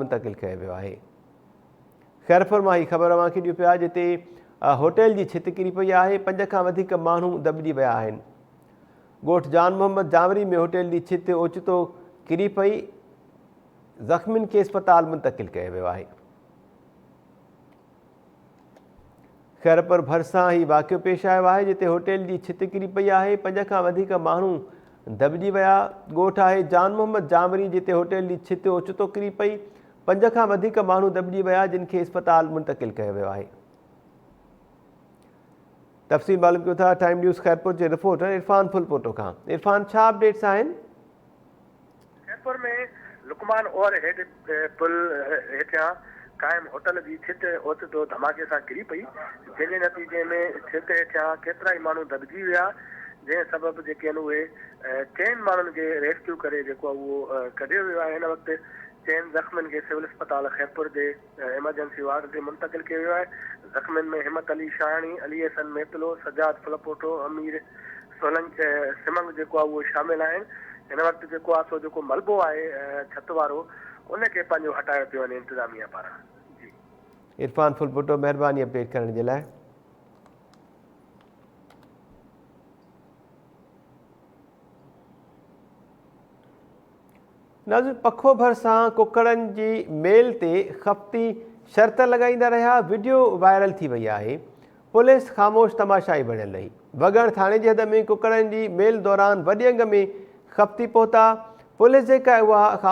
منتقل ڪيو ويو آهي. خيرپور مان هي خبر اوهان کي ڏيون پيا جتي هوٽل جي ڇت ڪري پئي آهي، پنج کان وڌيڪ ماڻهو دٻجي ويا آهن. ڳوٺ جان محمد جانوري ۾ هوٽل جي ڇت اوچتو ڪري پئي، زخمين کي اسپتال منتقل ڪيو ويو آهي. خيرپور ڀرسان هي واقعو پيش آيو آهي جتي هوٽل جي ڇت ڪري پئي آهي، پنج کان وڌيڪ ماڻهو دٻجي ويا، ڳوٺ آهي جان محمد جانوري جتي هوٽل جي ڇت اوچتو ڪري پئي، پنج کان وڌيڪ ماڻهو دٻجي ويا جن کي اسپتال منتقل ڪيو ويو آهي. تفصيل معلوم ڪيون ٿا ٽائيم نيوز خيرپور جي رپورٽر عرفان ڦلپوٽو کان. عرفان ڇا اپڊيٽس آهن؟ خيرپور ۾ لقمان اوور هيڊ پل هيٺيان قائم هوٽل جي ڇت اوچتو ڌماڪي سان ڪري پئي، جنهن جي نتيجي ۾ ڇت هيٺيان ڪيترائي ماڻهو دٻجي ويا، جنهن سبب جيڪي آهن اهي چئن ماڻهن کي ريسڪيو ڪري جيڪو آهي اهو ڪڍيو ويو آهي، هن وقت چئن زخمين کي سول اسپتال خيرپور جي ايمرجنسي وارڊ تي منتقل ڪيو ويو آهي. زخمين ۾ همت علي شاهاڻي، علي حسن ميتلو، سجاد ڦلپوٽو، امير سولنگ سمنگ جيڪو آهي اهو شامل آهن. هن وقت جيڪو آهي سو جيڪو ملبو آهي ڇت وارو ان کي پنهنجو هٽايو پيو وڃي انتظاميا پاران. جي. عرفان ڦلپوٽو مهرباني اپڊيٽ ڪرڻ جي لاء. ناظرين پکو ڀرسان ڪڪڙن جي ميل تي خفتي شرط لڳائيندا رهيا، وڊيو وائرل ٿي وئي آهي، پوليس خاموش تماشائي بڻيل رهي. وڳڻ ٿاڻي جي حد ۾ ڪڪڙن جي ميل دوران وڏي انگ ۾ خفتي پهتا، پوليس جيڪا اها.